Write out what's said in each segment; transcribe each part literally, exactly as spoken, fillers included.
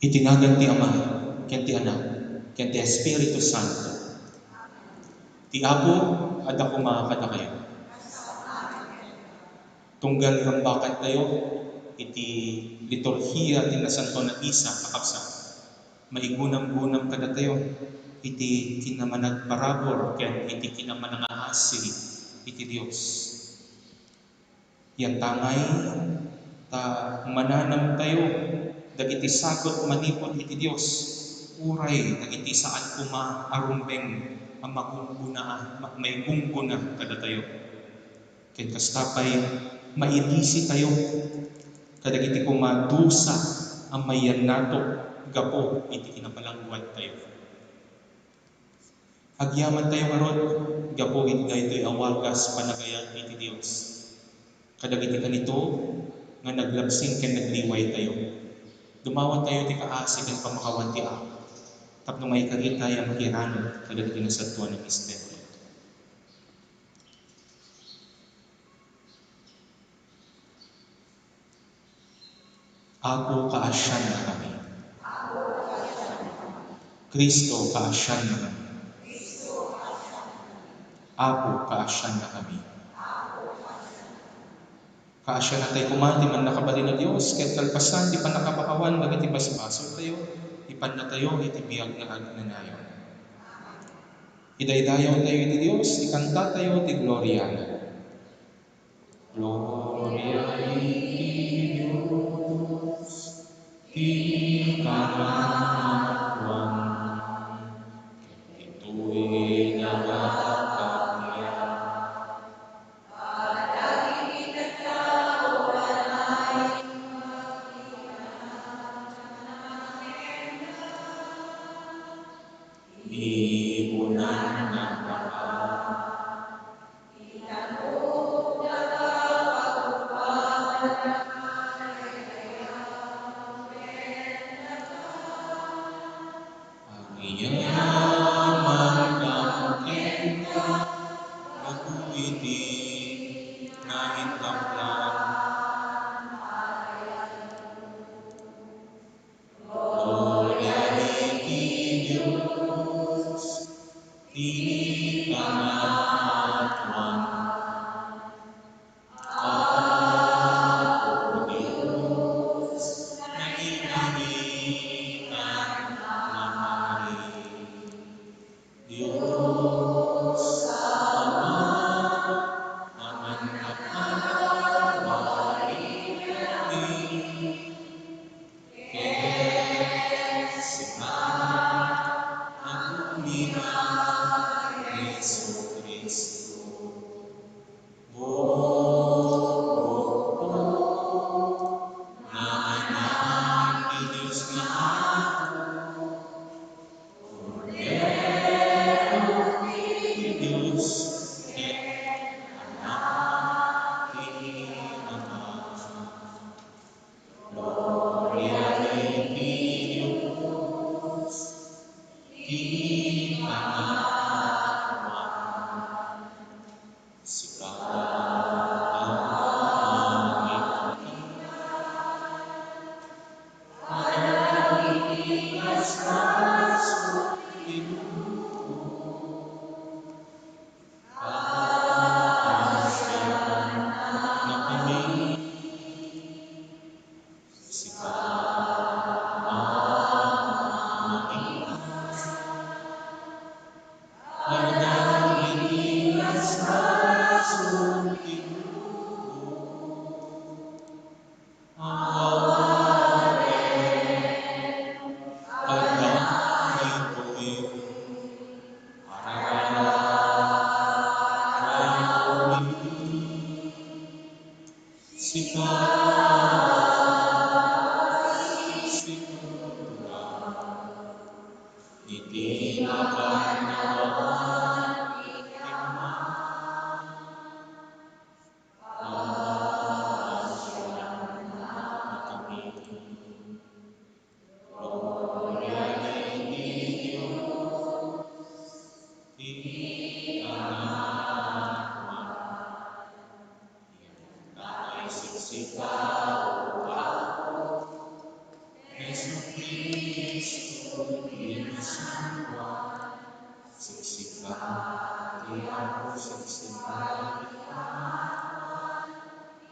Iti nagan ti Ama, ken ti Anak, ken ti Espiritu Santo. Ti Apo adda koma kadakayo. Tunggal rambakantayo iti liturhia ti Nasanto a Misa, kakabsat, maigunam-gunam kadatayo iti kinamanagparabur ken iti kinamanangaasi iti Dios. Yantangay ta mananamtayo dagiti sagut manipud iti Dios, uray dagiti saan koma a rumbeng a magunggona, ma-, maigunggona kadatayo. Ken kasta pay, maidisitayo kadagiti koma dusa a mayannato gapu iti kinapalangguadtayo. Agyamantayo ngarud gapu iti daytoy a wagas panagayat iti Dios. Kadagiti kanito nga naglabsing ken nagliwaytayo, dumawatayo ti kaasi ken pamakawan ti Apo tapno maikaritay a makiranud kadagiti nasantoan a misterio. Apo, kaasiannakami. Cristo, kaasiannakami. Apo, kaasiannakami. Kaasiannatay koma ti Mannakabalin a Dios, ket kalpasan ti pannakapakawan dagiti basbasoltayo, ipannatayo iti biag nga agnanayon. Idaydayawtayo iti Dios, ikantatayo ti gloriana. Gloria iti Dios, ti pangakuan, ket ditoy nga agkakabsat. Ibunan na baka. Agyamankami kenka, gapu iti naitaplan. Gloria iti Dios, ti pangakuan. Apo Dios, nainanitan a Ari. Dios Ama a mannakabalin, ken sika a Ginoong Jesu-Cristo. Bukbukto nga Anak ti Dios nga Apo, Kordero ti Dios ken Anak ti Ama. Gloria iti Dios, ti pangakuan. Sika, Ama, Sika, sika, iti nabannawan ti Ama. Gloria iti Dios, iti pangakuan. Iyan ta ay siksika, O Apo, Jesu-Cristo. Espiritu Santo, siksika ti Apo, siksika ti Apo,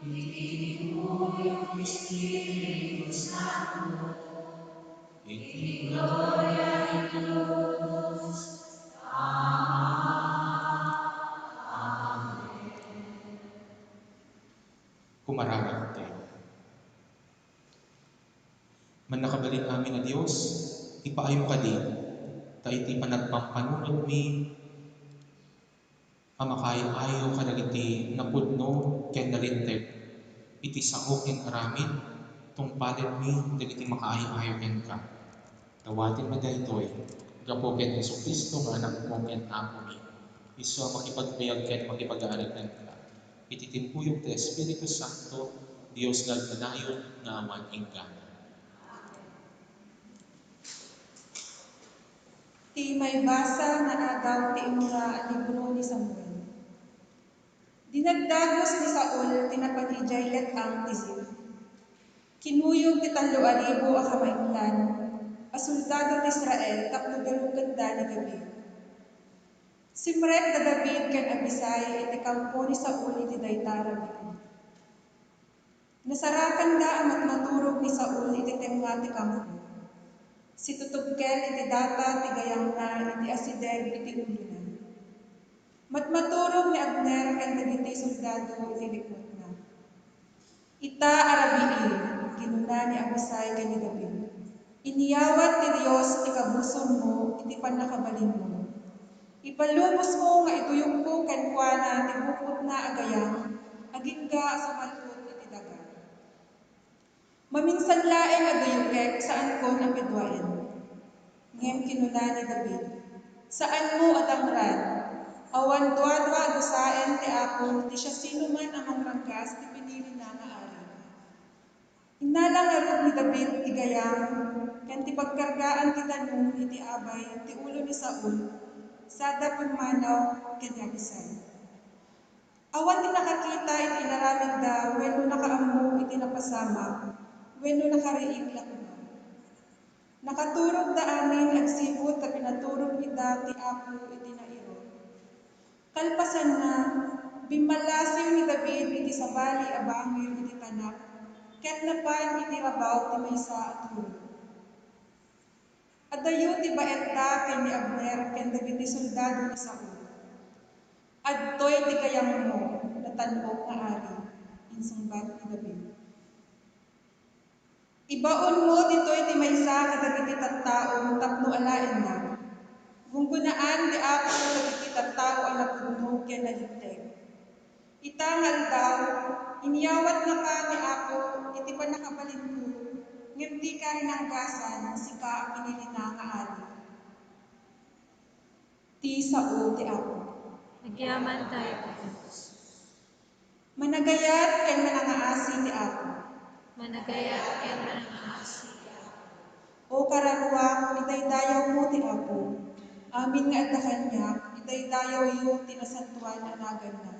iti immuyog Espiritu Santo, iti gloria ni Dios Ama. Amen. Kumararag tayo. Mannakabalin-amin a Dios, ipaaymo kadi, ta iti panagpampanunotmi a makaayo-ayo kadagiti napudno ken nalinteg iti sao ken aramid, tungpalenmi dagiti makaayo-ayo kenka. Dawatenmi daytoy gapu ken Jesu-Cristo nga Anakmo ken Apomi, isu a makipagbiag ken makipag-ari kenka iti timpuyog ti Espiritu Santo, Dios nga agkanayon nga awan inggana. Ti maibasa nga adaw ti immuna a libro ni Samuel. Dinagdagus ni Saul ti napan idiay let-ang ti Ziph. Kinuyog ti tallo a ribu a kamaikkan a soldado ti Israel tapno birukenda ni David. Simrek da David ken Abisai iti kampo ni Saul iti dayta a rabii. Nasarakanda a matmaturog ni Saul iti tengnga ti kampo. Situtubkel iti data ti gayangna iti asideg iti ulona. Matmaturog ni Abner ken dagiti soldado iti likotna. "Ita a rabii," kinuna ni Abisai ken ni David, "inyawat ti Dios ti kabusonmo iti pannakabalinmo. Ipalubosmo nga iduyokko kenkuana ti bukotna a gayam agingga a sumalput iti daga. Maminsan laeng a duyokek, saankon a piduaen." Ngem kinuna ni David, "Saanmo a dangran. Awan duadua a dusaen ti Apo ti siasinoman a mangranggas ti pinilina nga ari." Innala ngarud ni David ti gayam ken ti pagkargaan ti danum iti abay ti ulo ni Saul, sada pimmanaw ken ni Abisai. Awan ti nakakita iti inaramidda wenno nakaammo iti napasamak wenno nakariing la koma. Nakaturogda amin agsipud ta pinaturog ida ti Apo iti nairut. Kalpasanna, bimmallasiw ni David iti sabali a bangir iti tanak ket napan iti rabaw ti maysa a turog. Adayo ti baetda ken ni Abner ken dagiti soldado ni Saul. "Adtoy ti gayammo, natan-ok nga ari," insungbat ni David. "Ibaonmo ditoy ti maysa kadagiti tattaom tapno alaennak. Gunggonaan ti Apo dagiti tattao a napudno ken nalinteg. Ita nga aldaw, inyawatnaka ni Apo iti pannakabalinko, ngem dika rinanggasan, sika a pinilina nga ari." Ti sao ti Apo. Agyamankami, Apo Dios. Managayat ken manangaasi ti Apo. Managayat ken manangaasi ti Apo. O kararuak, idaydayawmo ti Apo. Amin nga adda kaniak, idaydayawyo ti nasantoan a naganna.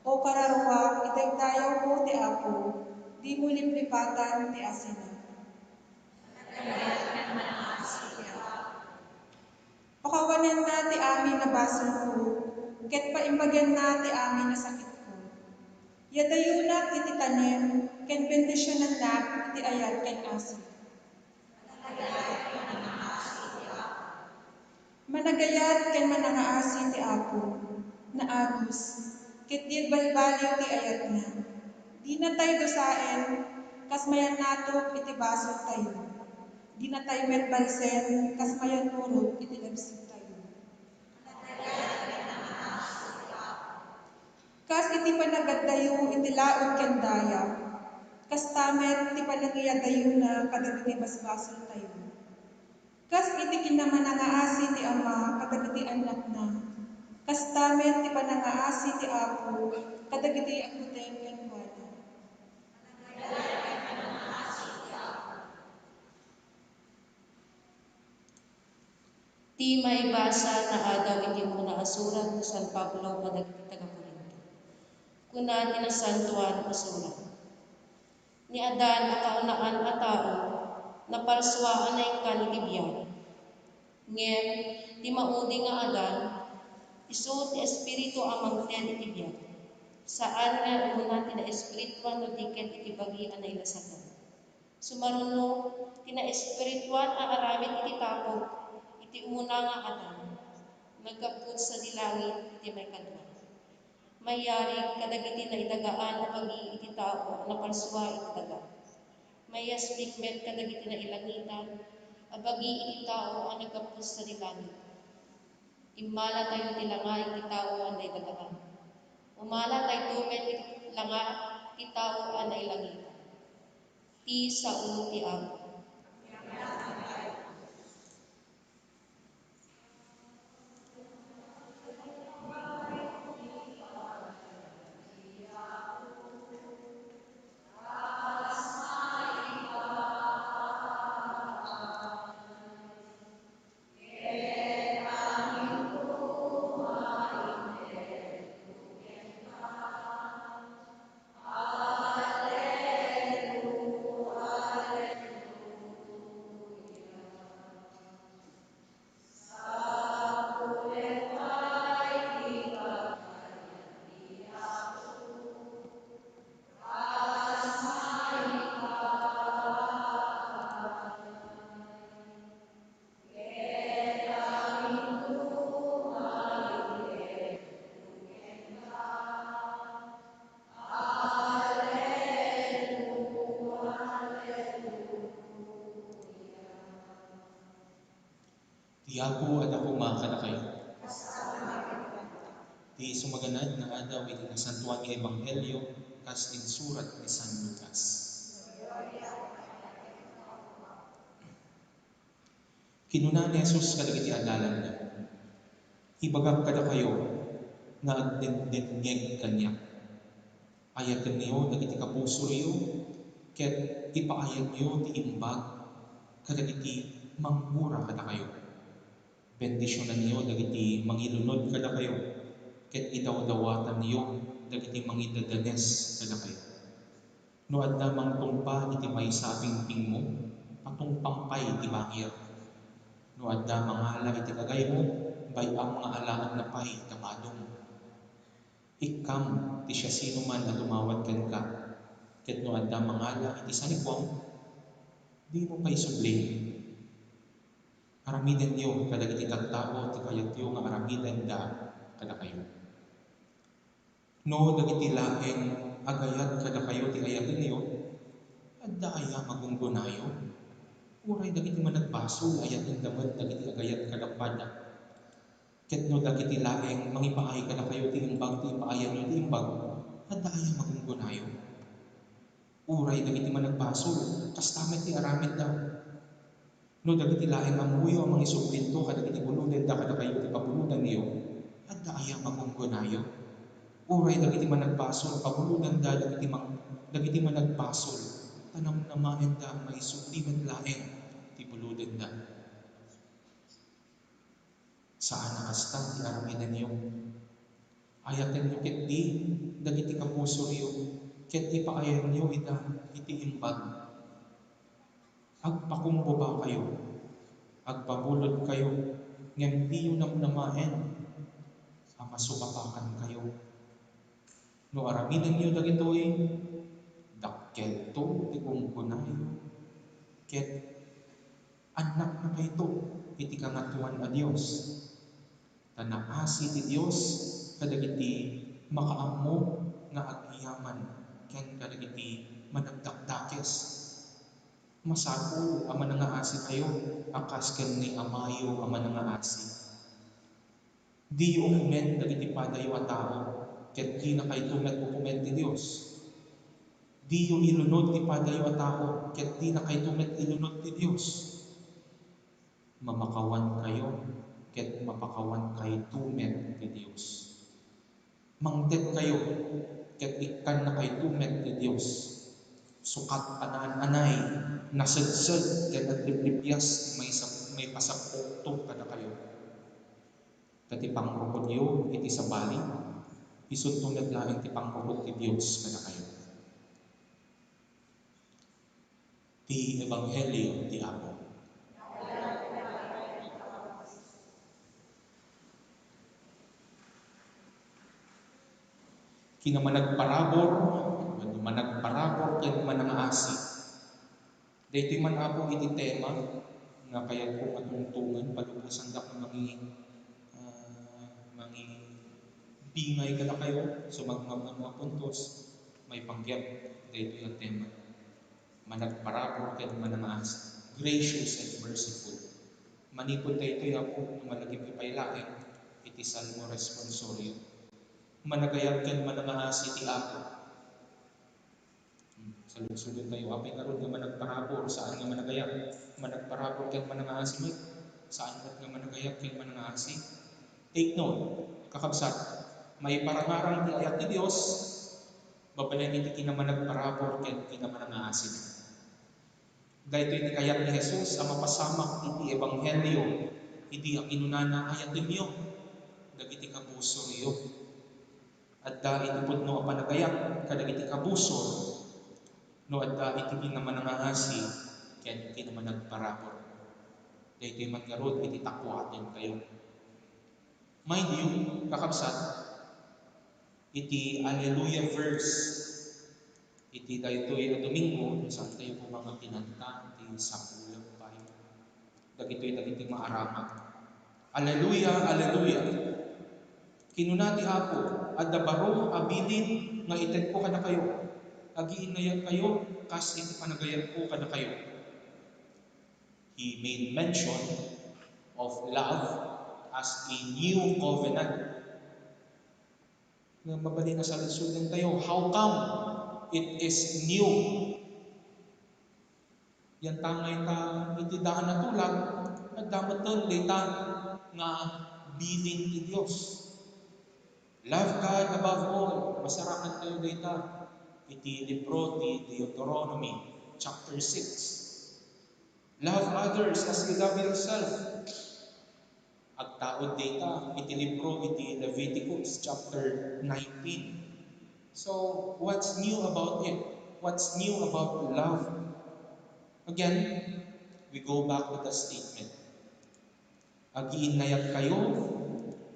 O kararuak, idaydayawmo ti Apo. Dimo liplipatan ti asina. Managayat ken manangaasi ti Apo. Pakawanenna ti amin a basolko, ket paimbagenna ti amin a sakitko. Iyadayonak iti tanem, ken bendisionannak iti ayat ken asi. Managayat ken manangaasi ti Apo, naagus, ket di agbalbaliw ti ayatna. Dinatay dusaen, kas mayannatok iti basoltayo. Dinatay met balsen, kas mayanurot iti labsidtayo. Kas iti panagaddayo iti laud ken daya, kasta met ti panangiyadayona kadagiti basbasoltayo. Kas iti kinamanangaasi ti ama kadagiti annakna, kasta met ti panangaasi ti Apo kadagiti agbuteng kenkuana. Ti maibasa nga adaw iti immuna a surat ni San Pablo kadagiti taga-Corinto. Kuna ti Nasantoan a Surat, "Ni Adan a kaunaan a tao, Napalsuaan a naikkan iti biag. Ngem ti maudi nga Adan, isu ti espiritu a mangted iti biag. Saan nga umuna ti naespirituan no di ket iti bagi a nailasagan. Sumaruno, ti naespirituan a aramid iti tapok iti umuna nga Adan, naggapu sadi langit iti maikadua. Mayarig kadagiti naidagaan a bagi iti tao a napalsua iti daga. Mayasbik met kadagiti nailangitan a bagi iti tao a naggapu sadi langit. Immalatayo ti langa iti tao a naidagaan. Ummalatayto met iti langa iti tao a nailangitan. Ti sao ti Apo. Ti Apo adda koma kadakayo. Ti sumaganad nga adaw iti Nasantoan nga Ebanghelio kas insurat ni San Lucas. Kinuna ni Jesus kadagiti adalanna, "Ibagak kadakayo nga agdengdengngeg kaniak. Ayatenyo dagiti kapusoyo ket ipaayanyo ti imbag kadagiti mangngura kadakayo. Bendisionanyo dagiti mangilunod kadakayo ket idawdawatanyo dagiti mangidadanes kadakayo. No adda mangtungpa iti maysa a pingpingmo, patungpam pay ti bangir. No adda mangala iti kagaymo, bay-am nga alaenna pay ta badom. Ikkam ti siasinoman a dumawat kenka, ket no adda mangala iti sanikuam, dimo pay subli. Aramidenyo kadagiti tattao ti kayatyo nga aramidenda kadakayo. No dagiti laeng agayat kadakayo ti ayatenyo, adda aya magunggonayo? Uray dagiti managbasol, ayatenda met dagiti agayat kadakuada. Ket no dagiti laeng mangipaay kadakayo ti imbag ti ipaayanyo ti imbag, adda aya magunggonayo? Uray dagiti managbasol, kasta met ti aramidda. No dagiti laeng ammoyo a mangisublinto kadagiti bulodenda kadakayo ti pabulodanyo, adda aya magunggonayo? Uray dagiti managbasol, pabulodenda dagiti mang-, dagiti managbasol, ta namnamaenda a maisubli met laeng ti bulodenda. Saan a kasta ti aramidenyo. Ayatenyo ketdi dagiti kapusoyo, ket ipaayanyo ida iti imbag. Agpakumbabakayo, agpabulodkayo, ngem diyo namnamaen a masukapakankayo. No aramidenyo dagitoy, dakkelto ti kungkunayo, ket annaknakayto iti Kangatoan a Dios. Ta naasi ti Dios kadagiti makaammo nga agyaman ken kadagiti managdakdakes. Masapul a manangaasikayo a kas ken ni Amayo a manangaasi. Diyo ukomen dagiti padayo a tao, ket dinakayto met ukomen ti Dios. Diyo ilunod ti padayo a tao, ket dinakayto met ilunod ti Dios. Mamakawankayo, ket mapakawankayto met ti Dios. Mangtedkayo, ket ikkannakayto met ti Dios. Sukat a naan-anay, nasedsed, ken agliplipias ti maisap-, maipasappokto kadakayo. Ta ti pangrukodyo iti sabali, isunto met laeng ti pangrukod ti Dios kadakayo. Ti Ebanghelio ti Apo. Kinamanagparabur, wenno managparabur ken manangaasi. Daytoy man, Apo, iti tema nga kayatko nga tungtongen, palubosandak nga mangi-, ah, mangibingay kadakayo, sumagmamano a puntos, maipanggep daytoy a tema. Managparabur ken manangaasi, gracious and merciful. Manipud daytoy, Apo, no malagipyo pay laeng iti Salmo Responsorio. Managayat ken manangaasi ti Apo. Hmm, saludsodentayo, apay ngarud nga managparabur, saan nga managayat? Managparabur ken manangaasi met, saan met nga managayat ken manangaasi? Take note, kakabsat, maiparangarang ti ayat ti Dios, babaen iti kinamanagparabur ken kinamanangaasina. Daytoy ti kayat ni Jesus a mapasamak iti ebanghelio, idi a kinunana, "Ayatenyo dagiti kabusoryo." Adda iti pudno a panagayat kadagiti kabusor no adda iti kinamanangaasi ken kinamanagparabur. Daytoy man ngarud iti takuaten kayo. Mind you, kakabsat, iti Alleluia verse iti daytoy a Domingo, saantayo koma nga kinanta ti sapulem pay dagitoy dagiti maaramak. Alleluia, alleluia. Kinuna ti Apo, "Adda baro a bilin nga itedko kadakayo. Agiinnayatkayo kas iti panagayatko kadakayo." He made mention of love as a new covenant. Nga mabalin a saludsodentayo, how come it is new? Yantangay ta iti daan a tulag, adda metten dayta nga bilin ti Dios. Love God above all. Masarakantayo dayta iti libro ti Deuteronomy, chapter six. Love others as you love yourself. Agtaud dayta iti libro iti Leviticus chapter nineteen. So, what's new about it? What's new about love? Again, we go back to the statement. Agiinnayatkayo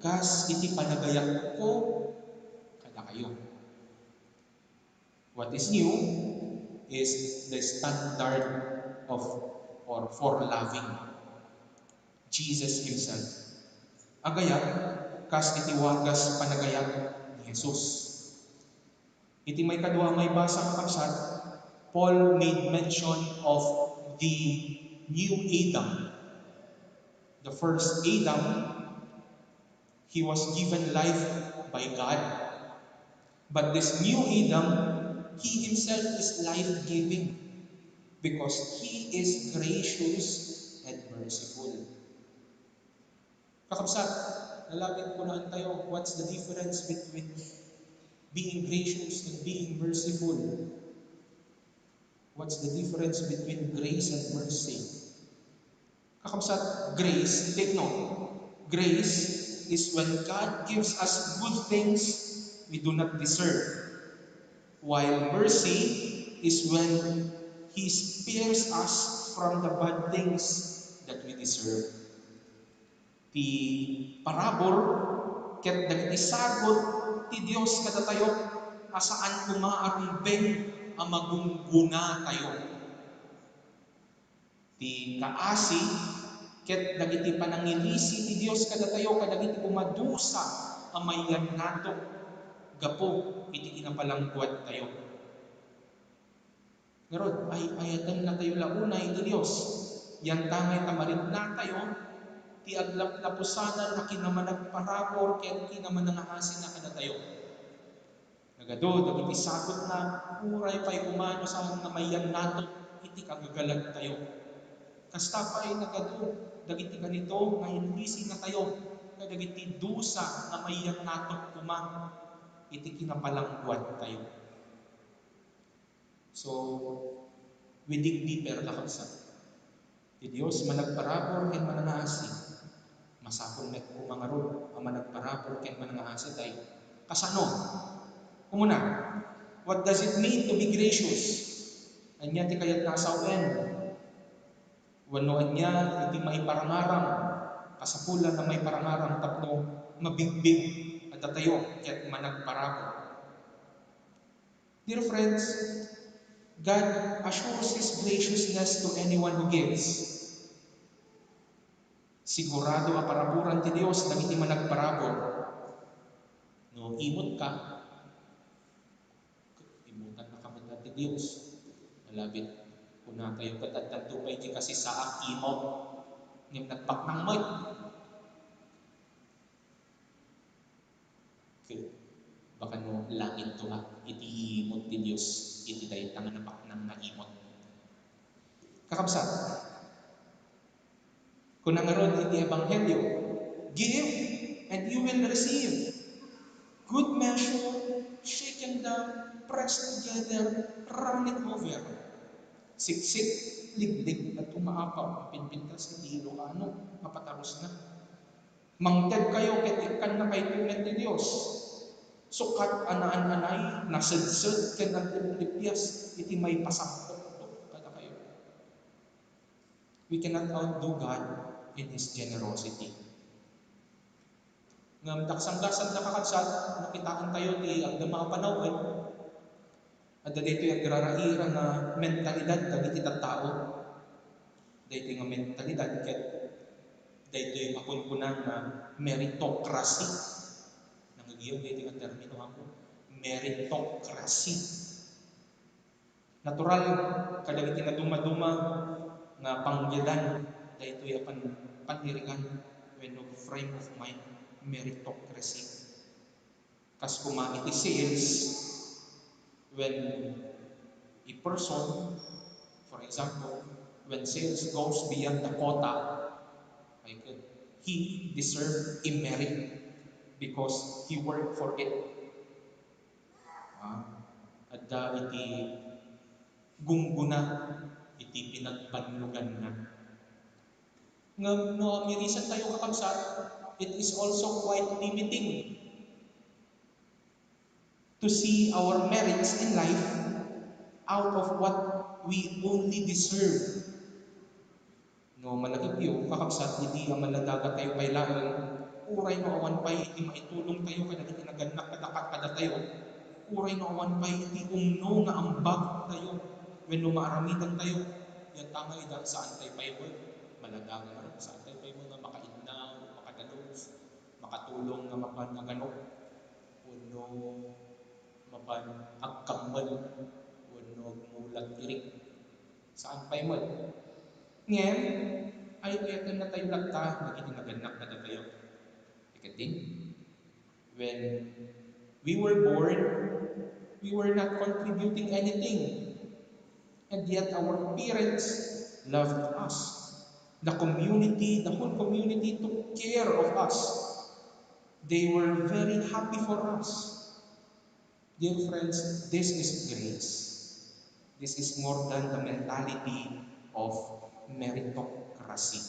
kas iti panagayatko kadakayo. What is new is the standard of or for loving. Jesus himself. Agayat kas iti wagas panagayat ni Jesus. Iti maikadua a maibasa, kakabsat, Paul made mention of the new Adam. The first Adam, he was given life by God. But this new Adam, he himself is life-giving because he is gracious and merciful. Kakabsat, nalagip ko na tayo, what's the difference between being gracious and being merciful? What's the difference between grace and mercy? Kakabsat, grace, take note, grace is when God gives us good things we do not deserve, while mercy is when He spares us from the bad things that we deserve. Ti parabur ket dagiti sagut ti Dios kadatayo a saan koma a rumbeng a magunggona tayo. Ti kaasi ket dagiti panangilisi ti Dios kadatayo kadagiti koma dusa a mayannato gapu iti kinapalangguadtayo. Ngarud, ay-ayaten natayo la unay ti Dios. Yantangay ta mariknatayo ti aglaplapusanan a kinamanagparabur ken kinamanangaasina kadatayo. Nagadu dagiti sagutna, uray pay koma no saan nga mayannato iti kagagalagtayo. Kasta pay nagadu dagiti kanito nga ilisinatayo kadagiti dusa nga mayannato koma iti kinapalangguadtayo. So, we dig deeper, kakabsat. Ti Dios managparabur ken manangaasi. Masapul met koma ngarud a managparabur ken manangaasi tayo. Kasano? Umuna, what does it mean to be gracious? Ania ti kayatna a sawen Wenno ania iti maiparangarang, kasapulan a maiparangarang tapno mabigbig a datayo ket managparabur. Dear friends, God assures His graciousness to anyone who gives. Sigurado a paraburan ti Dios dagiti managparabur. No imot ka, imutan na ka met ti Dios. Alabit, kuna tayo ket addanto pay ti kasisaak imot, ngem nagpaknang met. Ket baka no langit to ha, iti imot ti Dios, iti dayta nga napaknang nga imot. Kakabsat, kuna ngarud iti Ebanghelio, "Give, and you will receive. Good measure, shaken down, pressed together, running over. Siksik, liglig, at umaapaw, mapinpintas iti Ilocano, mapatarusna. Mangted kayo ket ikkanna kayto met ti Dios. Sukat a naan-anay, nasedsed, ken agtiptipias iti maipasappok kadakayo." We cannot outdo God in His generosity. Ngem daksanggasang nakakabsat, nakitaan tayo ti agdama a panawen, adda daytoy agraraira nga mentalidad dagiti tattao. Daytoy nga mentalidad ket daytoy makunkuna nga meritocracy. Nangigiyem daytoy nga termino, amo, meritocracy. Natural kadagiti nadumaduma nga panggedan daytoy a pan-, panirigan wenno frame of mind, meritocracy. Kas koma iti sales, when a person, for example, when sales goes beyond the quota, I could, he deserve a merit because he worked for it. Ah, adda iti gunggona iti pinagbannoganna. Ngem no mirisan tayo, kakabsat, it is also quite limiting to see our merits in life out of what we only deserve. No malagipyo, kakabsat, idi a maladaga tayo pay laeng, uray no awan pay iti maitulong tayo kadagiti nagannak kada, kadatayo, uray no awan pay iti umno nga ambag tayo, wenno maaramidan tayo, yanta nga ida, saan tayo pay met, maladaga nga rin, saan tayo pay met nga makainnaw, makadalus, makatulong nga mapan aganok, wenno mapan agkammel, wenno agmulat irik. Saan pay met. Ngem, ay-ayatenna tayo latta dagiti nagannak kadatayo. Ikadin, when we were born, we were not contributing anything. And yet our parents loved us. The community, the whole community took care of us. They were very happy for us. Dear friends, this is grace. This is more than the mentality of meritocracy.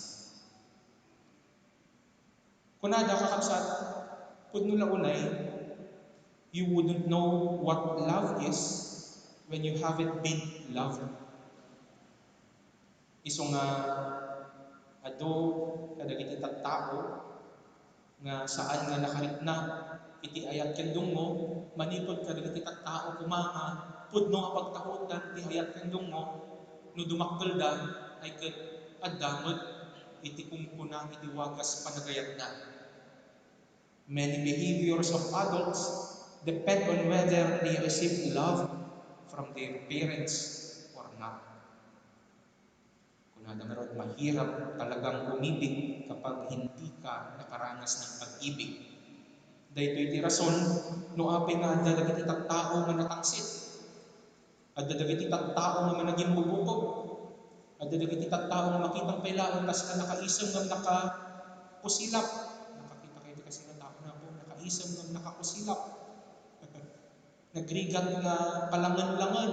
Kunada, kakabsat, pudno la unay, you wouldn't know what love is when you haven't been loved. Isu nga adu kadagiti tattao nga saan nga nakarikna iti ayat ken dungngo, manipud kadagiti tattao koma nga pudno a pagtauddan ti ayat ken dungngo, no dumakkelda, ay ket adda met iti kunkuna iti wagas panagayatda. Many behaviors of adults depend on whether they receive love from their parents or not. Kunada ngarud, mahirap talagang umibig kapag hindi ka nakaranas ng pag-ibig. Daytoy ti rason no apay nga adda dagiti tattao nga natangsit. Adda dagiti tattao nga managimbubukog. Adda dagiti tattao nga makitang pay laeng kas nga nakaisem ngem nakakusilap. Nakakita kayo ti kas nga tao na po, nakaisem ngem nakakusilap. Nagrigat nga kalangen-langen.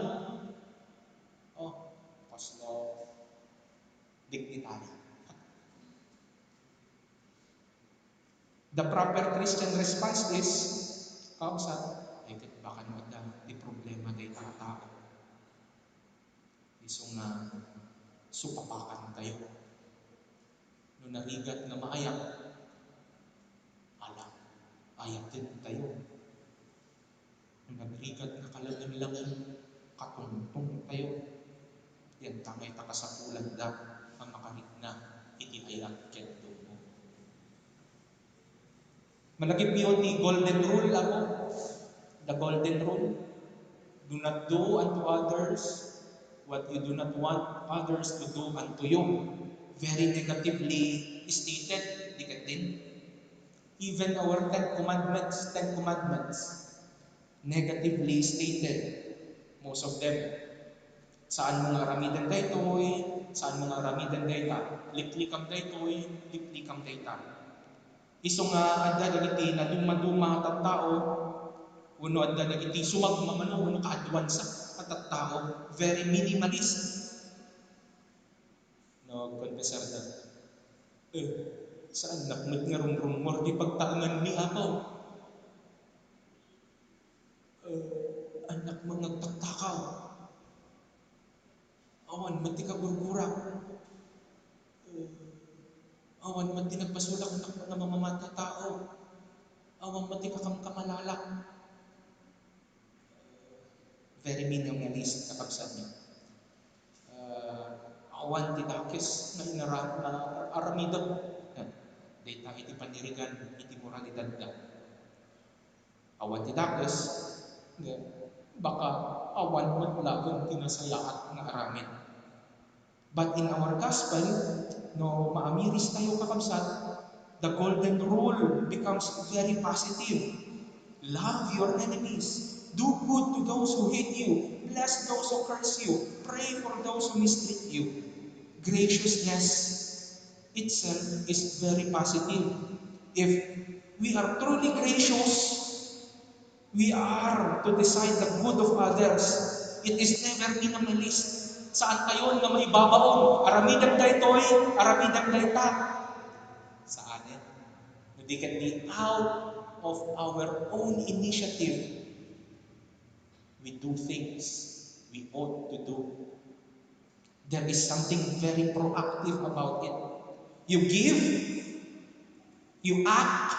Oh, kasla dignitary. The proper Christian response is, "Kabsat, ay ket baka no adda ti problema dayta a tao." Isu nga supapakan tayo. Narigat nga maayat, ala, ayaten tayo. Nagrigat nga kalangen-langen, katungtong tayo. Yan ta ngay ta kasapulanda a makarikna iti ayat ken dummo. Malagipyo ti golden rule, apo. The golden rule. Do not do unto others what you do not want others to do unto you. Very negatively stated, di ket din. Even our Ten Commandments, Ten Commandments, negatively stated, most of them. Saan mo nga aramiden daytoy, saan mo nga aramiden dayta. Liklikam daytoy, liklikam dayta. Isu nga adda dagiti naduma-duma a tattao, wenno adda dagiti sumagmamano wenno kaaduansa a tattao, very minimalist. No, agkonfesarda, "Eh, saannak met nga rumrummuar ti pagtaenganmi, Apo. Eh, annak met nga agtaktakaw. Awan met ti kagurgurak. Eh, awan met ti nagpasulak nga, nga mamamati a tao. Awan met ti kakamkamalalak." Very minimalist, kakabsatmi. Ah, awan ti dakes nga inara-, nga aramidek. Yan. Dayta iti panirigan iti moralidadda. Awan ti dakes, nga baka awan met laeng ti nasayaat nga aramid. But in our gospel, no maamiris tayo, kakabsat, the golden rule becomes very positive. Love your enemies. Do good to those who hate you. Bless those who curse you. Pray for those who mistreat you. Graciousness itself is very positive. If we are truly gracious, we are to decide the good of others. It is never minimalist. Saan tayo nga maibabaon, aramidem daytoy, aramidem dayta. Saan eh? Nadikan di out of our own initiative, we do things we ought to do. There is something very proactive about it. You give, you act,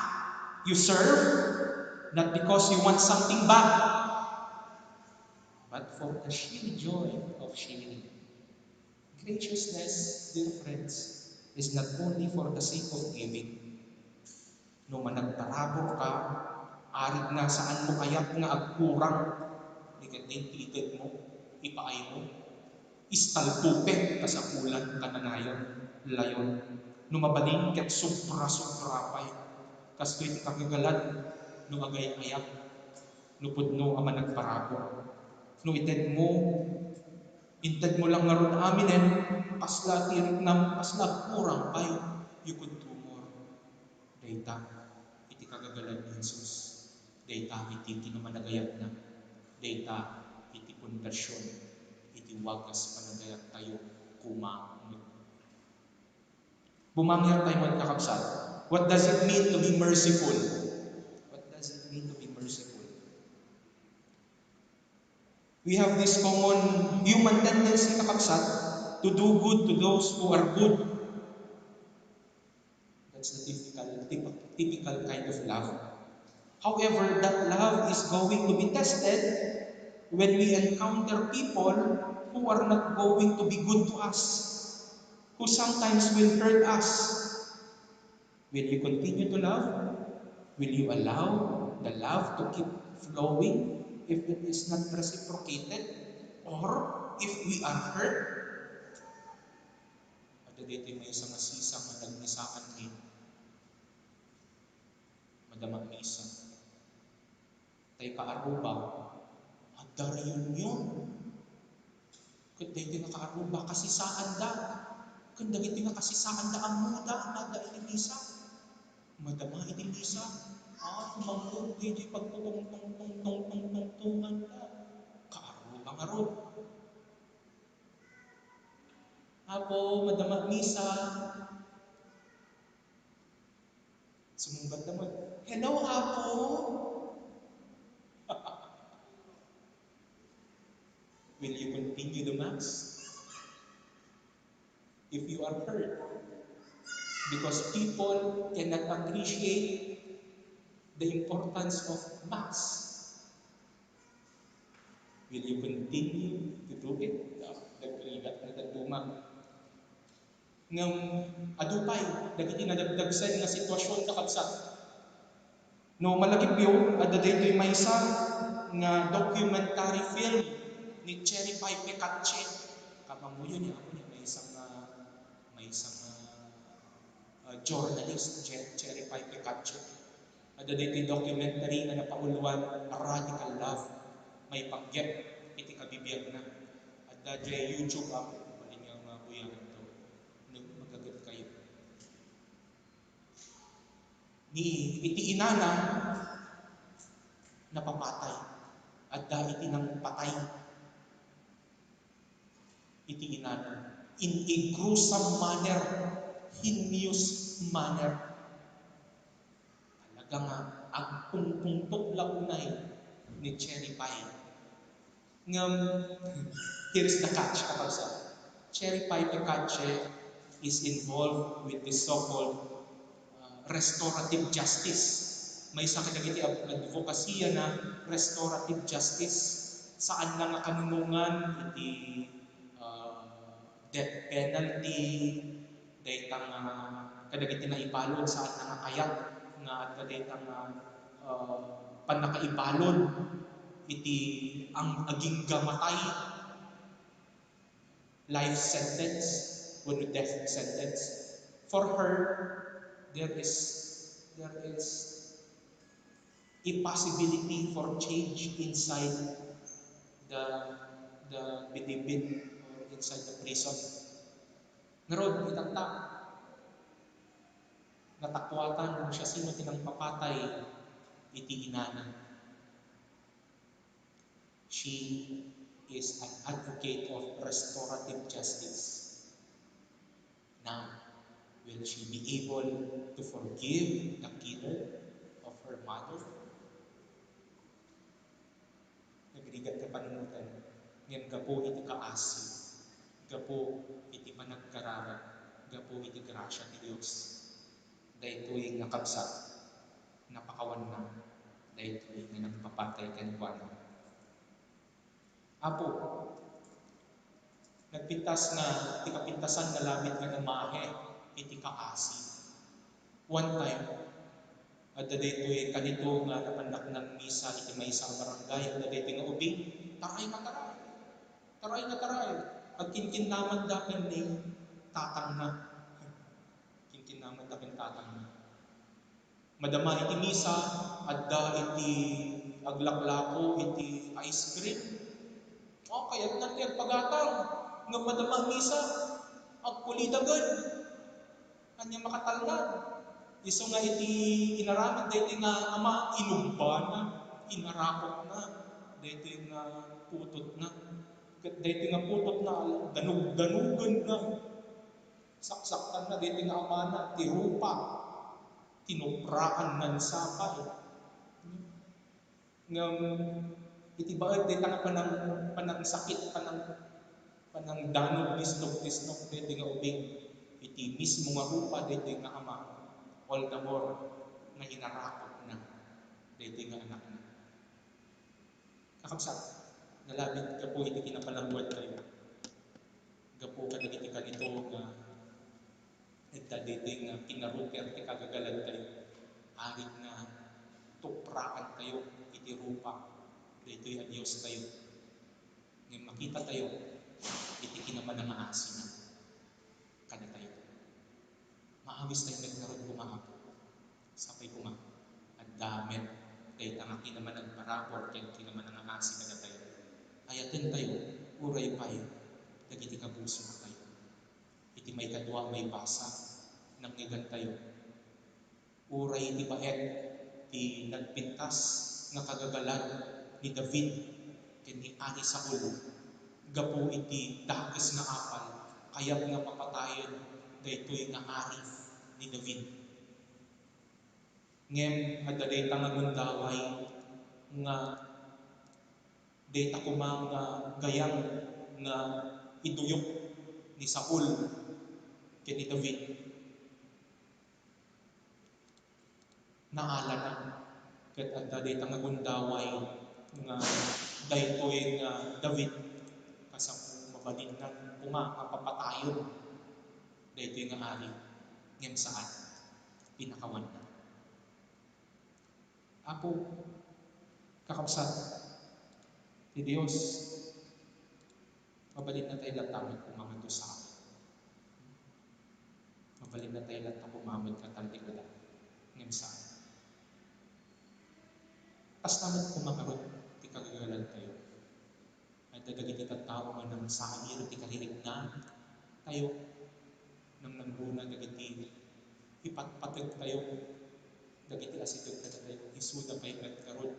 you serve, not because you want something back, but for the sheer joy of sharing. Graciousness, dear friends, is not only for the sake of giving. No managparabur ka, arid nga saan mo ayat nga agkurang, di ket ti itedmo, ipaaymo, istaltupe, kasapulan, kananayon, layon. No mabalin ket sobra-sobra pay. Kastoy ti kagagalad no agay-ayat, no pudno a managparabur. No itedmo, intedmo lang ngarud aminen, kasla ti riknam, kasla agkurang pay, you could do more. Dayta iti kagagalad ni Jesus. Dayta iti kinamanagayatna. Dayta iti pundasion iti wagas panagayat tayo koma met. Bumangir tayo met, kakabsat. What does it mean to be merciful? What does it mean to be merciful? We have this common human tendency, kakabsat, to do good to those who are good. That's the typical, typ-, typical kind of love. However, that love is going to be tested when we encounter people who are not going to be good to us, who sometimes will hurt us. Will you continue to love? Will you allow the love to keep flowing if it is not reciprocated? Or if we are hurt? Adda daytoy maysa nga sisa nga nagmisaan ni madama misa. Tay kaaruba, adda reunion. Ket daytoy nga kaaruba, kasisaanda. Ken dagiti nga kasisaanda, ammoda nga adda iti misa. Madama iti misa. Ay, mangngeg daytoy pagtutungtungtungtungtungtungtunganda. Kaaruba ngarud. Apo, madama misa. Sumungbat naman, "Hello, Apo." Will you continue the mass? If you are hurt, Because people cannot appreciate the importance of Mass. Will you continue to do it? No, nagrigat na dadduma. Ngem adu pay dagiti nadagdagsen nga sitwasyon, kakabsat. No malagipyo, adda daytoy maysa nga documentary film ni Cherry Pie Pecache. Kamanguyo ni Apo ni maysa nga, maysa nga, ah, journalist, Che-, Cherry Pie Pecache. Adda daytoy documentary nga napauloan, Radical Love, maipanggep iti kabibiagna. Adda diay YouTube app, mabalin nga mabuyaganto. Nagmagaget kayo. Ni iti inana, napapatay. Adda iti nangpatay iti inana. In a gruesome manner, heinous manner. Talaga nga agpungpungtot la unay ni Cherry Pie. Ngem, here's the catch, kakabsat. Cherry Pie Pecache is involved with the so-called, uh, restorative justice. Maysa kadagiti ad-, advocacy na restorative justice. Saanna nga kanunongan iti, uh, death penalty, dayta nga kadagiti naibalud, saanna nga kayat nga adda dayta nga, ah, pannakaibalud iti ang agingga matay, life sentence, wenno death sentence. For her, there is, there is a possibility for change inside the, the bilibid or inside the prison. Ngarud, itatta, natakuatan no siasino ti nangpapatay iti inana. She is an advocate of restorative justice. Now, will she be able to forgive the killer of her mother? Nagrigat nga panunotan, ngem gapu iti kaasi, gapu iti panagkararag, gapu iti grasia ti Dios, daytoy nga kabsat, napakawanna daytoy nga nagpapatay kenkuana. Apo, nagpintas nga, ti kapintasan nga labit nga imahe iti kaasi. One time, adda daytoy kanito nga napannak nagmisa iti maysa a barangay, adda daytoy nga ubing, taray nga taray. Taray nga taray. Agkinkinnamanda ken ni tatangna. Kinkinnamanda ken tatangna. Madama iti misa, adda iti aglaklako iti ice cream. O, kayatna ti agpagatang. Ngem madama misa, agpulidagen. Ania makatalna? Isu nga iti inaramid daytoy nga ama, inumbana, inarakopna daytoy nga putotna. Ket daytoy nga putotna, danug-danugenna. Saksaktanna daytoy nga amana, ti rupa, tinupraannan sa pay. Ngem iti baet dayta nga panang-, panangsakit, panang-, panangdanug, tisnog-tisnog daytoy nga ubing, iti mismo nga rupa daytoy nga ama, all the more nga inarakopna daytoy nga anakna. Kakabsat, nalabit gapu iti kinapanaguantayo. Gapu kadagiti kanito nga adda daytoy nga kinaruter ti kagagalantayo. Arik nga tupraantayo iti rupa daytoy a Diostayo. Ngem makitatayo iti kinapanangaasina kadatayo. Maawistayo met ngarud koma, Apo. Sapay koma, adda met dayta nga kinamanagparabur ken kinamanangaasi kadatayo. Ayatentayo, uray pay dagiti kapusotayo. Iti maikadua a maibasa, nangngegantayo. Uray iti baet ti nagpintas nga kagagalan ni David ken ni Ani Saul gapu iti dakes nga apal, kayat nga papatayen daytoy nga ari ni David. Ngem adda dayta nga gundaway nga dayta koma nga gayam nga iduyok ni Saul ken ni David. naalana. Ket adda dayta nga gundaway nga daytoy nga David, kasapulan mabalinnan koma nga papatayen daytoy nga ari, ngem saan, pinakawanna. Apo, kakabsat, ti Dios, mabalinna tayo latta met koma nga dusa. Mabalinna tayo latta koma met nga tallikada. Ngem saan. Kasta met koma ngarud ti kagagalan tayo. Adda dagiti tattao nga nangsair ti karinikna tayo, nangnangruna dagiti ipatpateg tayo, dagiti asideg kadatayo, isuda pay met ngarud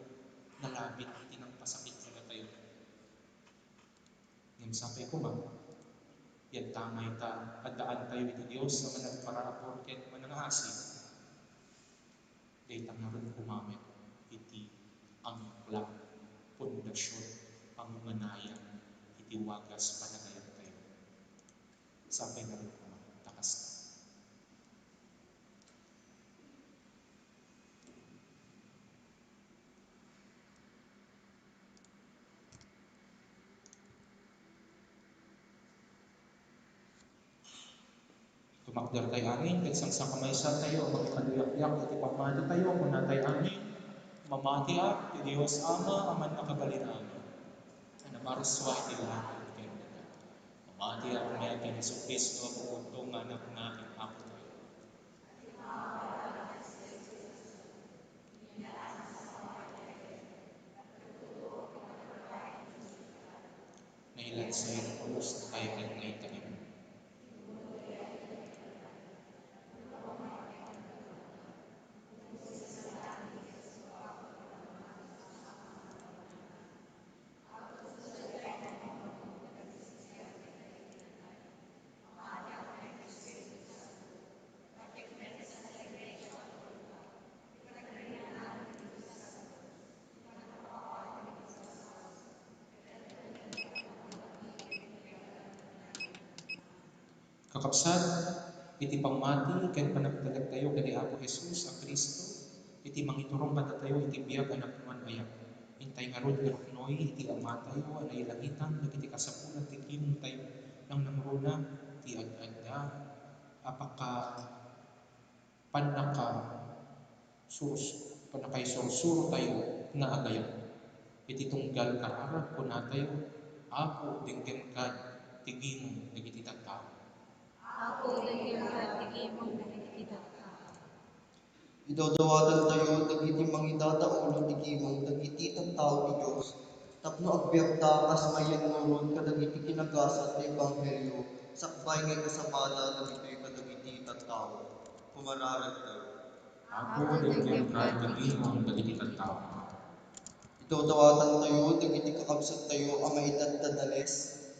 nalabit iti nangpasakit kadatayo. Ngem sapay koma, yadta mayta, addaan tayo iti Dios a managparabur ken manangaasi. Dayta ngarud koma met iti angkla, pundasyon, pangunganayna iti wagas panagayat tayo. Sapay ngarud koma ta kasta. Tumakder tayo amin, ket sangsangamaysa tayo a mangipaluyakyak iti pammati tayo, kuna tayo amin, Mamatiak ti Dios Ama a Mannakabalin-amin, a namarsua iti langit ken daga. Mamatiak met ken Jesu-Cristo a bugtong nga Anak na ken Apo tayo. Nailansa iti krus ti kayatna itaem. Kakabsat, iti pammati ken panagtalektayo ken ni Apo Jesus a Cristo, iti mangiturong kadatayo iti biag a napnuan a yat, intay ngarud nga ruknoy iti Amatayo a nailangitan dagiti kasapulan ti gimongtayo, nangnangruna ti ad-adda a paka-, pannaka-, surs-, pannakaisursuro tayo nga agayat. Iti tunggal kararag, kunatayo, Apo, denggenka ti gimong dagiti tattao. Apo, denggenka ti gimong dagiti tattao. Idawdawatantayo dagiti mangidadaolo ti gimong dagiti tattao ti Dios, tapno agbiagda kas mayen ngarud kadagiti kinagasat ti ebanghelio sakbay nga ikasabada dagitoy kadagiti tattao. Kumararagtayo. Apo, denggenka ti gimong dagiti tattao. Idawdawatantayo dagiti kakabsattayo a maidaddadales,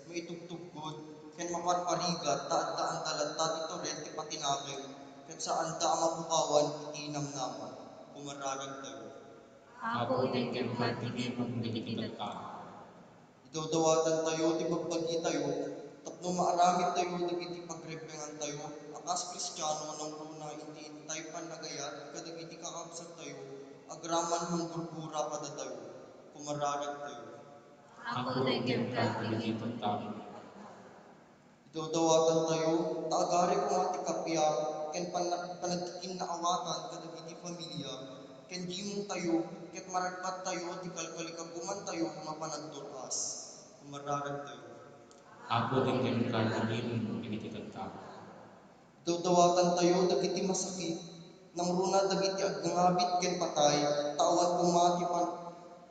maitugtuggod, ken maparparigat ta addaanda latta ti tured ti patinagem, ket saanda a mapukawan iti namnama. Kumararagtayo. Apo, denggenka ti gimong dagiti tattao. Idawdawatantayo ti bagbagitayo tapno maaramidtayo dagiti pagrebengantayo a kas Kristiano nangruna iti intay pannagayat kadagiti kakabsattayo agraman manggurgura kadatayo. Kumararagtayo. Apo, denggenka dagiti tattao. Idawdawatantayo ta agari koma ti kappia ken panag-, panagkikinnaawatan kadagiti familia ken gimongtayo, ket maragbattayo ti kalkalikagumantayo nga panagtur-as. Kumararagtayo. Apo, denggenka ti gimong dagiti tattao. Idawdawatantayo dagiti masakit, nangruna dagiti agngabit ken patay, ta awan koma ti pan-,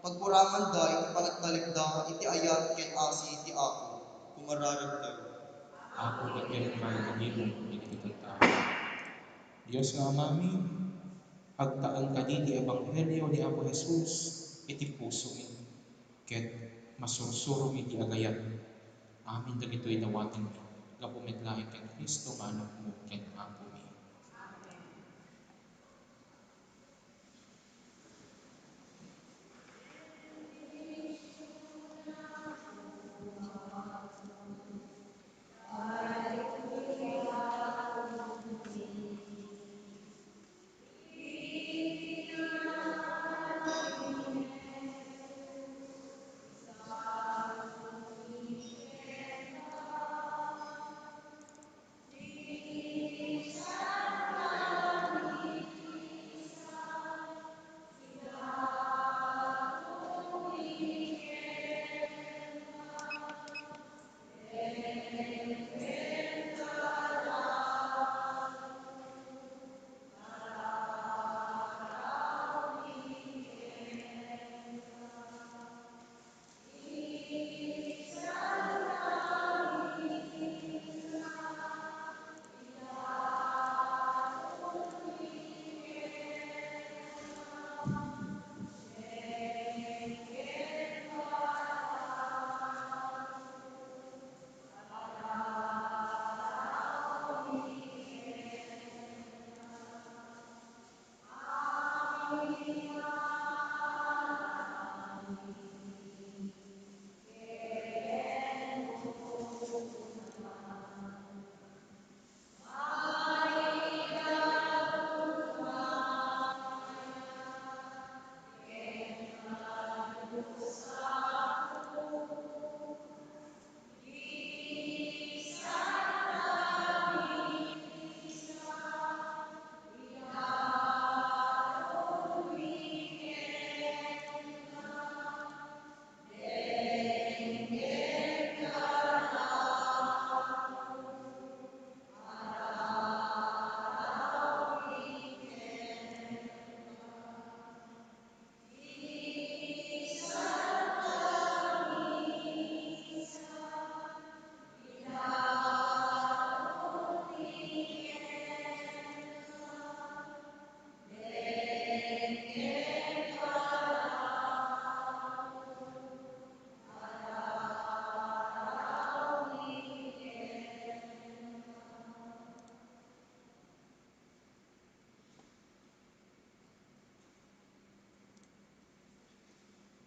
pagkuramanda iti panagtalekda iti ayat ken asi ti Apo. Kumararagtayo. Apo, denggenka ti gimong dagiti tattao. Dios nga Amami, agtaeng kadi ti ebanghelio ni Apo Jesus iti pusomi, ket masursuromi ti agayat. Amin dagitoy dawatenmi gapu met laeng ken Cristo nga Anakmo ken Apomi.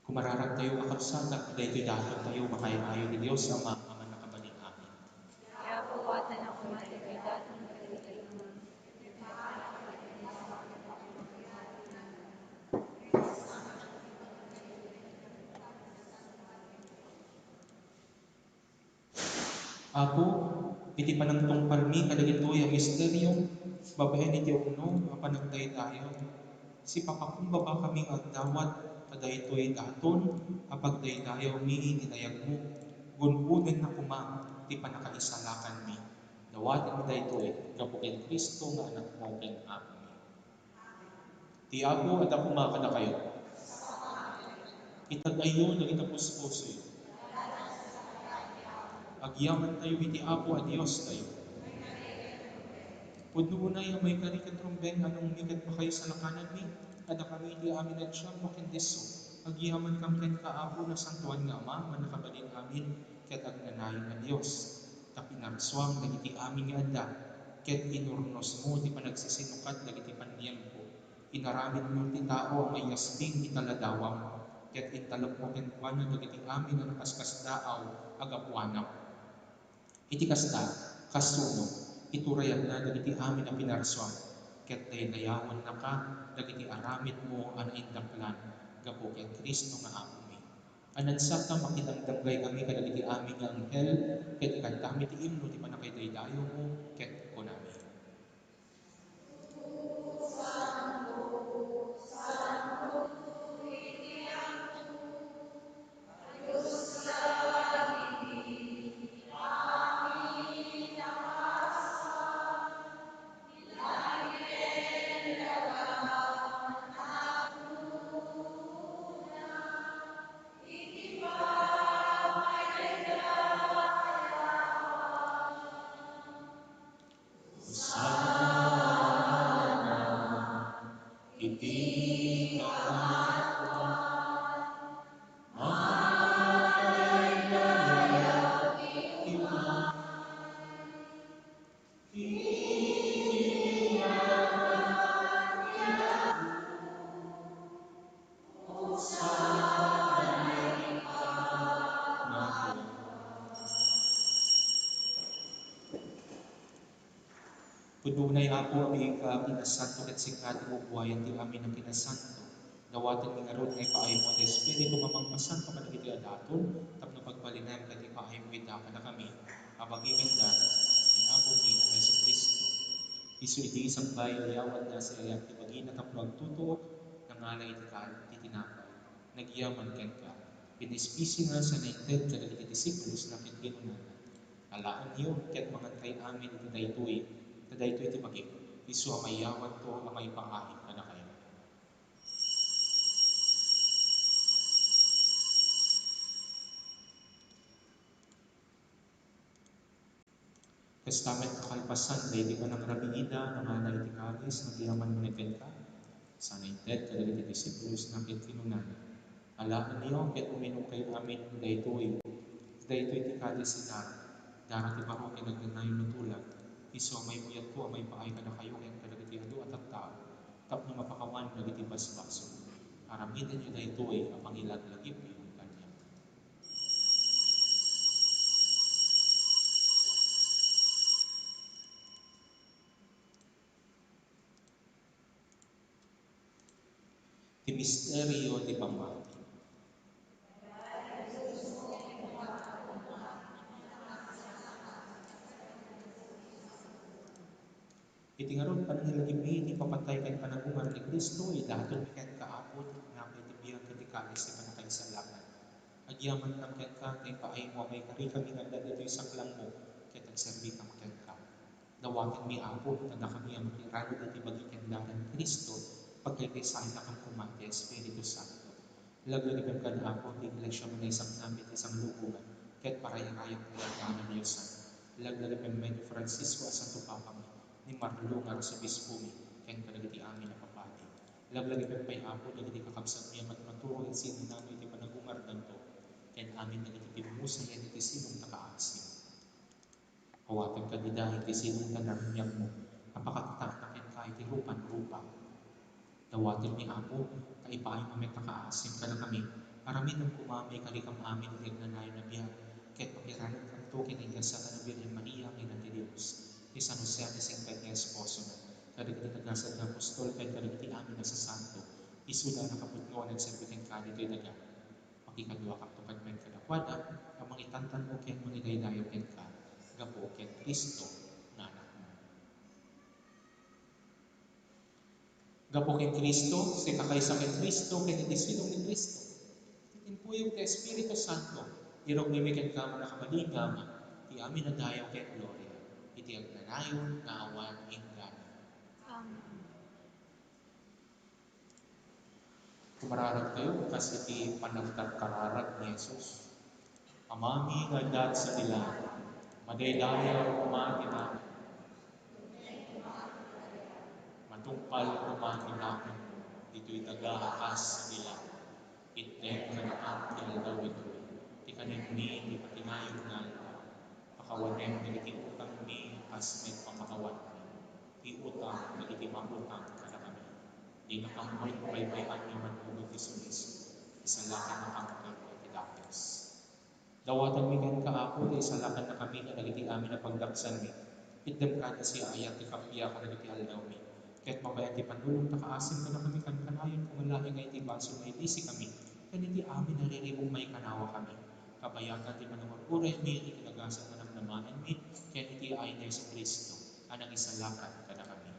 Kumararagtayo a kabsat, daytoy datontayo, makay-ayo ti Dios Ama a Mannakabalin-amin. Apo, awatannak koma daytoy daton. Apo, iti panangtungpalmi kadagitoy a misterio, babaen iti umnom a panagdaydayaw, sipapakumbabakami nga agdawat ta daytoy daton a pagdaydayawmi ni dayagmo, gungodenna koma ti pannakaisalakanmi. Dawatenmi daytoy gapu ken Cristo nga Anakmo ken Apomi. Ti Apo adda koma kadakayo. Itad-ayyo dagiti puspusoyo. Agyamantayo iti Apo a Diostayo. Pudno unay a maikari ket rumbeng a nangmi ket pakaisalakananmi, adda kami iti amin a siam a ken disso. Agyamankam kenka, Apo, Nasantoan nga Ama, Mannakabalin-amin, ket agnanayon a Dios. Ta pinarsuam dagiti amin nga adda, ket inurnosmo ti panagsisinukat dagiti paniempo. Inaramidmo ti tao a maiasbing iti ladawam, ket intalekmo kenkuana dagiti amin a nakaskasdaaw a gapuana. Iti kasta, kasuno, iturayanna dagiti amin a pinarsuam, ket daydayawennaka dagiti aramidmo a naindaklan gapu ken Cristo nga Apomi. Anansa ta makidangdanggay kami kadagiti amin nga anghel, ket ikantami ti imno ti pannakaidaydayawmo, ket kunami. Hosanna iti kangatoan. Madaydayaw ti umay iti nagan ti Apo. Pudno unay, Apo, a biigka a kinasanto, ket sika ti bubuayan ti amin a kinasanto. Dawatenmi ngarud nga ipaaymo ti Espiritu nga mangpasanto kadagiti a daton, tapno pagbalinem ket ipaaymo ida kadakami a bagi ken dara ni Apomi a Jesu-Cristo. Isu iti sakbay a yawadna, siak ti bagina tapno agtutuok, nangala iti ka-, ti tinapay. Nagyaman kenka. Pinaispisina sa nainted kadagiti disipulosna ket kinunana, "Alaenyo ket mangankayo amin iti daytoy, ta daytoy ti bagik, isu a mayawadto a maipaayko kadakayo." Kasta met, kalpasan daydi panangrabiida, nangala iti kalis, nagyaman manen kenka, sa nainted kadagiti disipulosna ket kinunana, "Alaenyo ket uminumkayo amin iti daytoy. Daytoy ti kalis ti dara, dara ti baro ken agnanayon a tulag, isu a maibuyatko a maipaay kadakayo ken kadagiti adu a tattao. tapno mapakawan dagiti basbasol. Aramidenyo daytoy a pangilaglagipyo kaniak. Ti misterio ti pammati. Iti ngarud, panangilagipmi iti ipapatay ken panagumar ni Cristo, idatonmi kenka, Apo, ti napay ti biag ken ti kalis ti pannakaisalakan. Agyamankam kenka ta ipaaymo a maikarikami nga adda ditoy saklangmo ket agserbikam kenka. Dawatenmi, Apo, ta dakami a makirarag iti bagi ken dara ni Cristo, pagkaykaysaennakam koma ti Espiritu Santo. Laglagipem kad, Apo, ti Iglesia a naisaknam iti sanglubongan ket parayrayam ti daddaan a diosan. Laglagipem met ni Francisco a Santo Papami, ni Marlo nga Arsobispomi, ken kadagiti amin a papadi. Laglagipem pay, Apo, dagiti kakabsatmi a matmaturog iti sinanami iti panagumardanto, ken amin dagiti pimmusayan iti sinong ta kaasim. Awatem kadida iti sinong ta naruniagmo a pakakitaanna kenka iti rupan-rupa. Dawatenmi, Apo, ta ipaaymo met a kaasim kadakami. Aramidem koma a maikarikam amin iti agnanayon a biag, ket makiranudkamto ken ni Santa Virgen Maria nga Ina ti Dios, ni San Jose a naisingpet nga esposona, kadagiti nagasat nga apostol ken kadagiti amin a sasanto, isuda a nakapudno a nagserbi kenka ditoy daga. Makikaduakanto met kadakuada a mangitantan-o ken mangidaydayaw kenka gapu ken Cristo nga Anakmo. Gapu ken Cristo, sikakaysa ken Cristo, ken iti sidong ni Cristo, iti timpuyog ti Espiritu Santo, iruknoymi kenka a mannakabalin nga Ama ti amin a dayaw ken gloria, iti agnanayon nga awan inggana. Amen. Kumararagtayo kas iti panagkarkararag ni Jesus. Amami nga adda sadi langit, madaydayaw koma ti naganmo. Matungpal koma ti naganmo ditoy daga a kas sadi langit. Itdem kadakam ti aldaw itoy ti kanenmi ti matinayon nga aldaw. Pakawanem dagiti utangmi a kas met pamakawanmi ti utang dagiti mautang kadakami. Dinakam met paybay-an nga manngugot ti sulis, isalakannakam iti dakes. Dawatenmi kenka, Apo, ta isalakannakami kadagiti amin a pagdaksanmi. Itdem kada siaayat ti kappia kadagiti aldawmi. Ket mabain ti panulong ta kaasim kadakami kankanayon koma laeng nga iti baso maibisikami, ken iti amin a riribuk maikanawakami. Kabayatan ti panangur-uraymi, iti nagasat a namnamaenmi, ken iti ayan ni Jesu-Cristo a nangisalakan kadakami.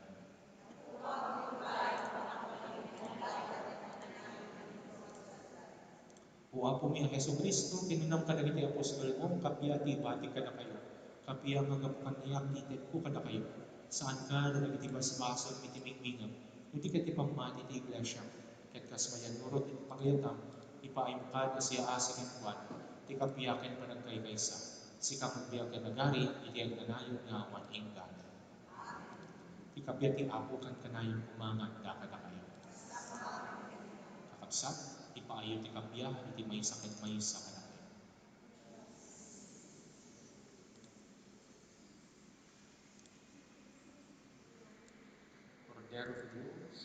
O Apomi a Jesu-Cristo, kinunam kadagiti apostolmo, kappia ti ibatik kadakayo. Kappia nga gapu kaniak ti itedko kadakayo. Saanka dagiti basbasol iti bigbingam, no di ket ti pammati ti iglesia. Ket kas mayannurot iti pagayatam, ipaaymo kada siaasi kenkuana ti kappia ken panagkaykaysa. Sika met biag ken agari iti agnanayon nga awan inggana. Ti kappia ti Apo kankanayon koma nga adda kadakayo. Kakabsat, ipaayo ti kappia iti maysa ken maysa kadakayo. Kordero ti Dios.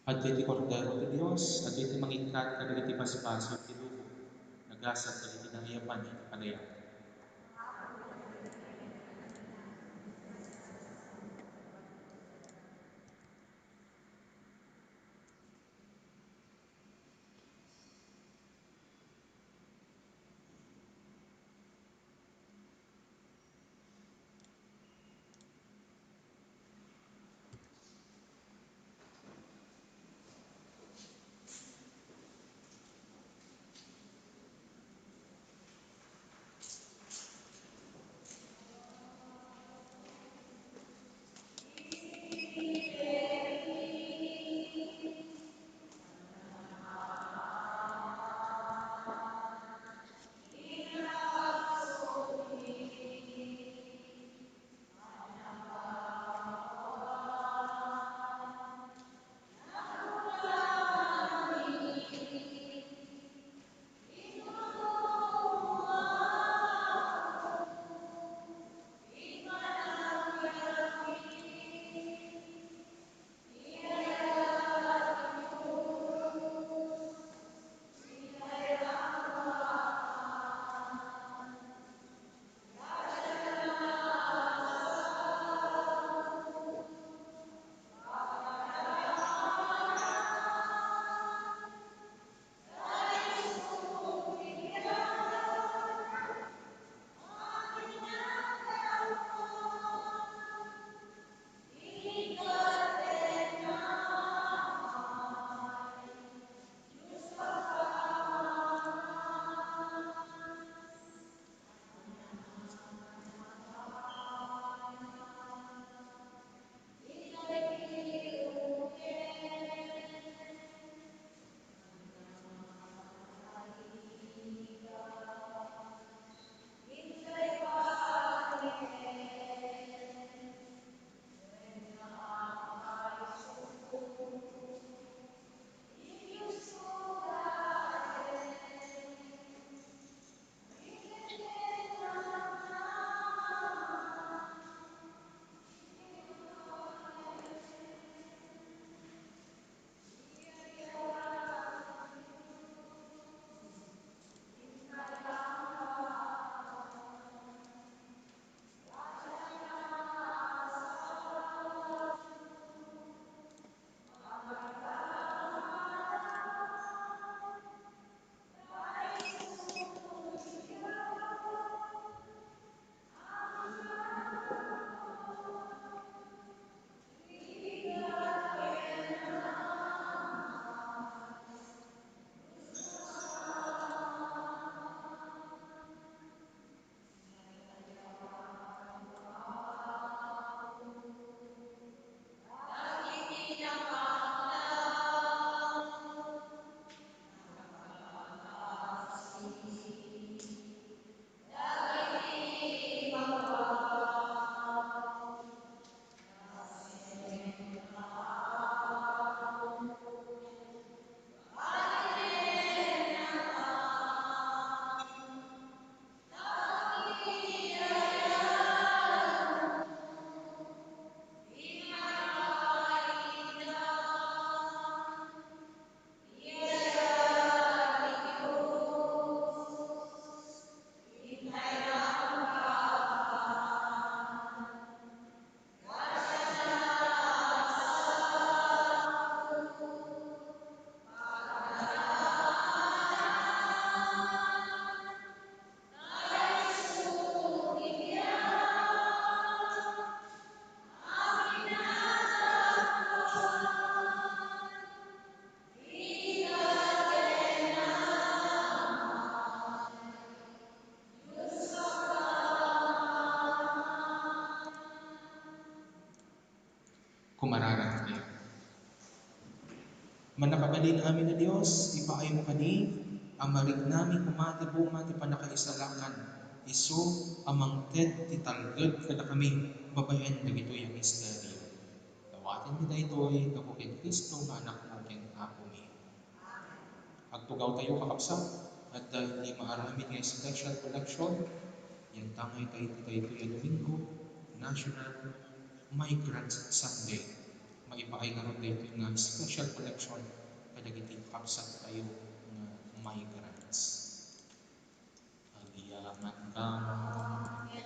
Adtoy ti Kordero ti Dios, adtoy ti mangikkat kadagiti basbasol ti lubong, nagasat dagiti naiyaban iti panayaw. Mannakabalin amin a Dios, ipaaymo kadi a mariknami koma ti bunga ti pannakaisalakan, isu a mangted ti talged kadakami babaen dagitoy a misterio. Dawatenmi daytoy gapu ken Cristo nga Anakmo ken Apomi. Agtugawtayo, kakabsat, adda iti maaramid nga special collection. Yantangay ta iti daytoy a Domingo, National Migrant Sunday. Maipaay ngarud daytoy nga special collection kadagiti kakabsattayo nga migrants. Agyamankami.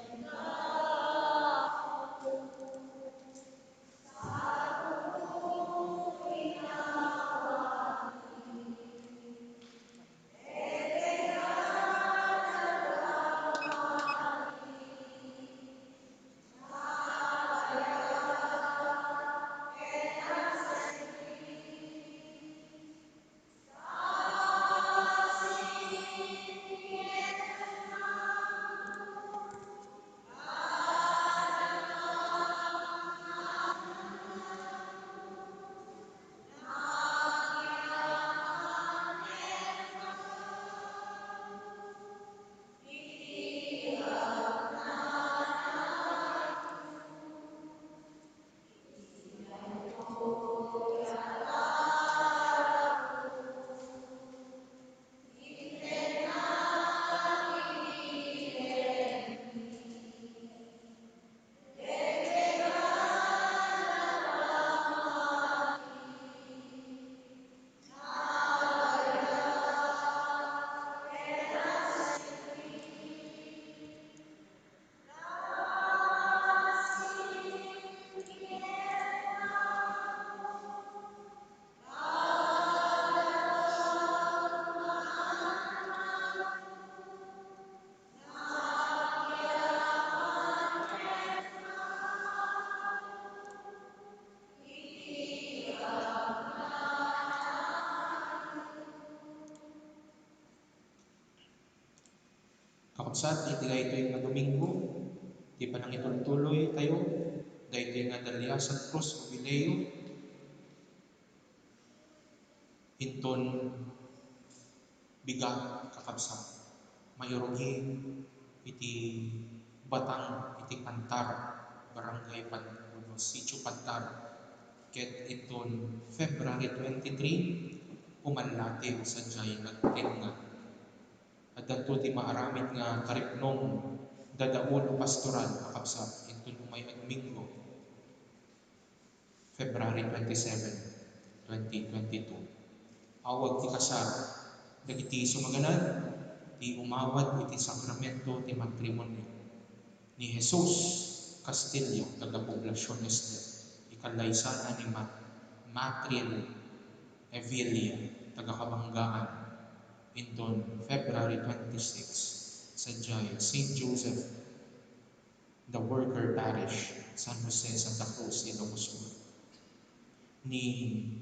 Kakabsat, iti daytoy nga Domingo, ti panangitultuloy tayo, daytoy nga Daliasan Cruz Jubileo, inton bigat, kakabsat, mairugi iti Batang, iti Pantar, Barangay Pan-, Sitio Pantar, ket inton February twenty-three, umalatiw sadiay nagtengnga. Addanto ti maaramid nga taripnong dadaun a pastoral a kabsat inton umay a Domingo, February twenty-seven, twenty twenty-two. Awag ti kasar dagiti sumaganad ti umawat iti sakramento ti matrimonio ni Jesus Castillo, taga Poblacion Este, ikallaysanan ni Mat-, Matril Evilia, taga Kabangaan, inton February twenty-six, sadiay Saint Joseph the Worker Parish, San Jose, Santa Cruz, Ilocos Sur. Ni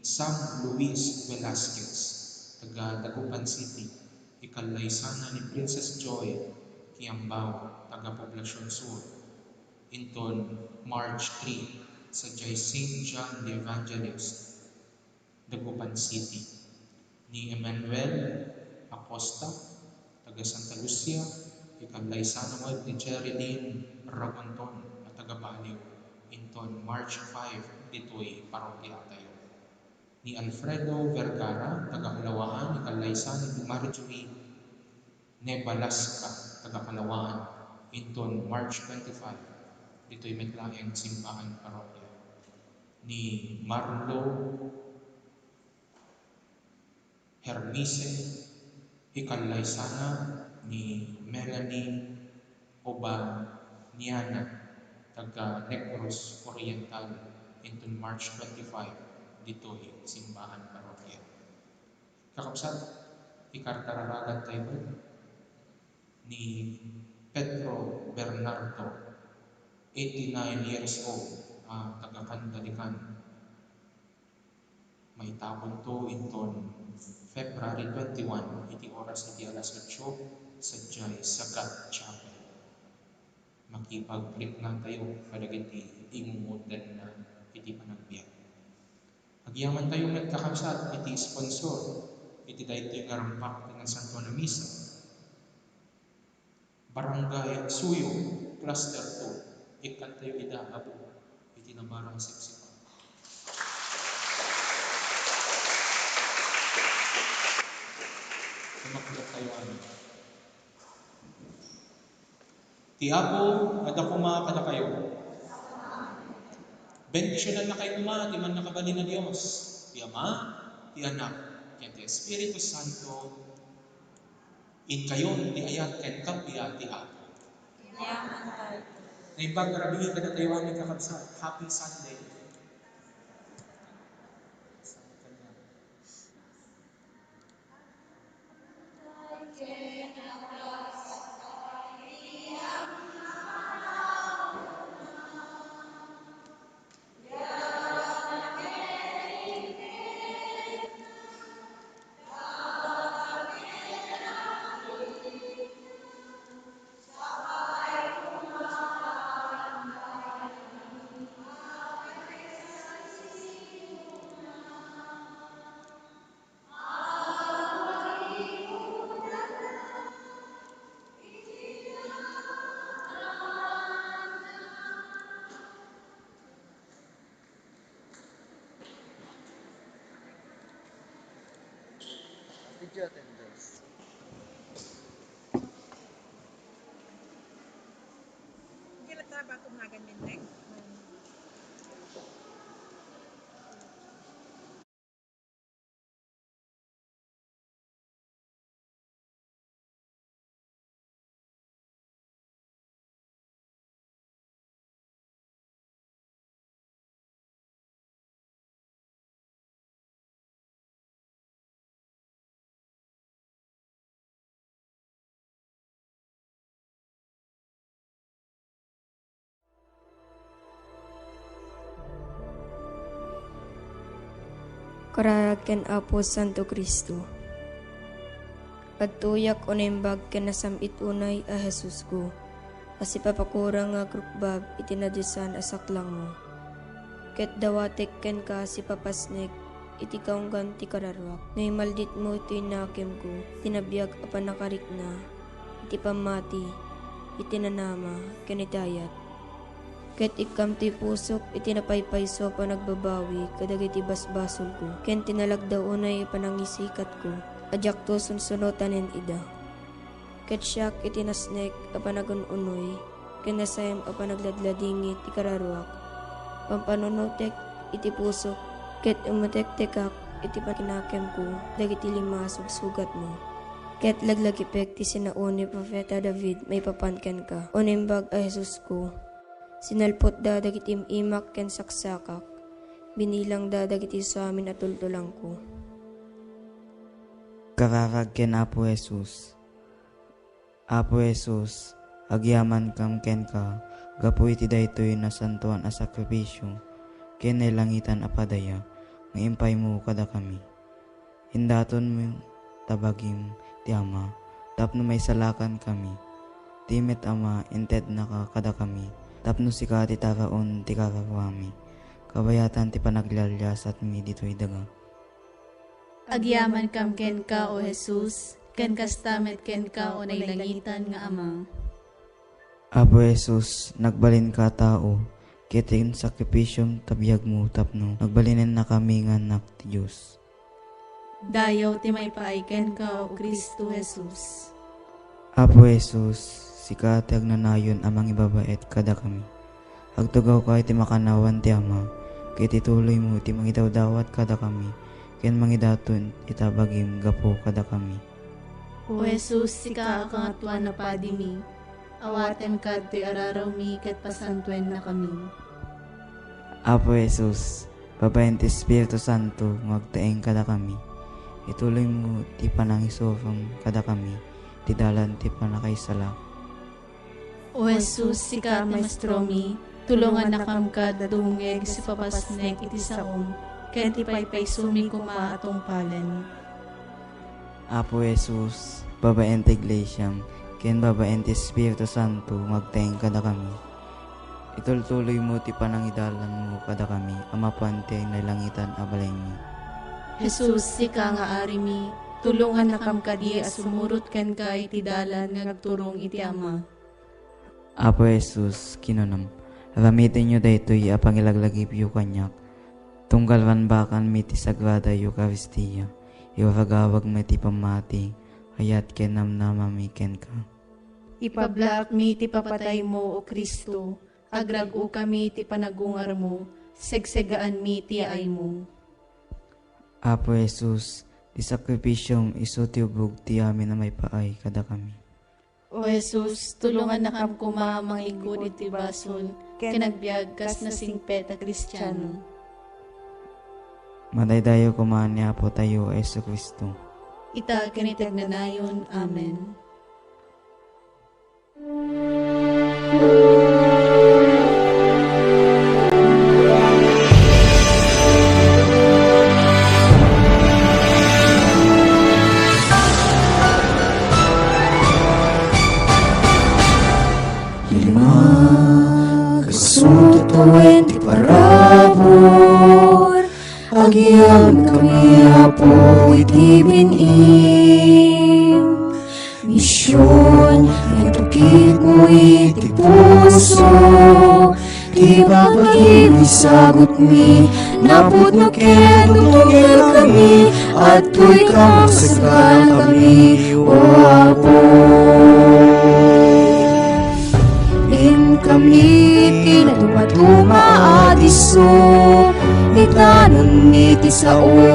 Sam Luis Velasquez, taga Dagupan City, ikallaysanan ni Princess Joy Kiambao, taga Poblacion Sur, inton March three, sadiay Saint John the Evangelist, Dagupan City. Ni Emmanuel Acosta, taga Santa Lucia, ikallaysanan met ni Jerilyn Ragonton a taga Baliw, inton March five, ditoy parokiatayo. Ni Alfredo Vergara, taga Calauan, ikallaysanan ni Marjorie Nebalasca, taga Calauan, inton March twenty-five, ditoy met laeng simbaan parokya. Ni Marlo Hermise, ikallaysanan ni Melanie Obaniana, taga Negros Oriental, inton March twenty-five, ditoy simbaan parokya. Kakabsat, ikarkararagan tayo ni Pedro Bernardo, eighty-nine years old, a taga Candalican. Maitabonto inton February twenty-one iti oras iti alas otso, sadiay Sagat Chapel. Makipagliknatayo kadagiti ingunguddanna iti panagbiag. Yamantayo met, kakabsat, iti sponsor iti daytoy nga rampak ti Nasantoan a Misa. Barangay Suyo, Cluster two. Ikkantayo ida, Apo, iti nabarang sipsipan. Umakyat tayo, amin. Ti Apo adda koma kadakayo. Bendisionannakayo koma ti Mannakabalin a Dios, ti Ama, ti Anak, ken ti Espiritu Santo. Inkayon ti ayat ken kappia ti Apo. Yaman tayo. Naimbag a rabii kadatayo, amin, kakabsat. Happy Sunday. Video attendance. Gila ta ba kung nagan din, Neng? Kararag ken Apo Santo Cristo. Adtoyak unay imbag ken nasam-it unay a Jesusko, a sipapakurang nga agrukbab iti nadiosan a saklangmo. Ket dawatek kenka a sipapasnek iti kaunggan ti kararuak. No imalditmo iti nakemko, iti nabiag a pannakarikna, iti pammati, iti nanama, ken iti ayat. Ket ikkam ti pusok iti napaypayso a panagbabawi kadagiti basbasolko, ken ti nalagda unay a panangisikatko a diakto sunsunotanen ida. Ket siak iti nasnek a panagun-unoy ken nasaem a panagladladingit ti kararuak, pampanunotek iti pusok, ket umetektekak iti pakinakemko dagiti lima a sugsugatmo. Ket laglagipek ti sinaon ni Profeta David maipapan kenka, O Naimbag a Jesusko. Sinalpotda dagiti im-imak ken saksakak, binilangda dagiti isu amin a tultulangko. Kararag ken Apo Jesus. Apo Jesus, agyamankam kenka gapu iti daytoy nasantoan a sakrifisio ken nailangitan a padaya nga impaymo kadakami. Indatonmo ta bagim ti Ama tapno maisalakankami. Ti met Ama, intednaka kadakami tapno sika ti taraon ti kararuami, kabayatan ti panaglialiasatmi ditoy daga. Agyamankam kenka, O Jesus, ken kasta met kenka, O nailangitan nga Ama. Apo Jesus, nagbalinka a tao, ket insakripisyom ta biagmo tapno nagbalinennakami nga annak ti Dios. Dayaw ti maipaay kenka, O Cristo Jesus. Apo Jesus, sika ti agnanayon a mangibabaet kadakami. Agtugawka iti makannawan ti Ama, ket ituloymo ti mangidawdawat kadakami, ken mangidaton ita bagim gapu kadakami. O Jesus, sika a Kangatoan a Padimi, awatenka ditoy ararawmi ket pasantuennakami. Apo Jesus, babaen ti Espiritu Santo nga agtaeng kadakami, ituloymo ti panangisurom kadakami ti dalan ti pannakaisala. O Jesus, sika a Maestromi, tulongannakam kad dumngeg a sipapasnek iti saom, ken ti paypaysomi koma a tungpalen. Apo Jesus, babaen ti Iglesiam, ken babaen ti Espiritu Santo nga agtaeng kadakami, Tultuloymo ti panangidalanmo kadakami a mapan ti nailangitan a balaymi. Jesus, sika nga Arimi, tulongannakam kadi a sumurot kenka iti dalan nga agturong iti Ama. Apo Jesus, kinunam, aramitenyo daytoy a pangilaglagipyo kaniak. Tunggal banbakanmi ti Sagrada Eukaristia, iwaragawagmi ti pammati, ayat ken namnamami kenka. Ipablaakmi ti papataymo, O Cristo, agrag-okami ti panagungarmo, segsegaanmi ti yaaymo. Apo Jesus, ti sakrifisiom isu ti ubog ti amin a maipaay kadakami. O Jesus, tulongannakam koma a mangikkud iti basol ken agbiag kas nasingpet a Kristiano. Madaydayaw koma ni Apotayo a Jesu-Cristo. Ita ken iti agnanayon. Amen. Lima, kasu ti tawen ti parabur, agyamankami, Apo, iti bin-im. Mision, nga itukitmo iti puso, ti babagi ni sagutmi, napudno ken tutunggelkami, adtoy ka magsagana kami, O Apo. Inkami ti natumatuma a disso, itanonmi ti sao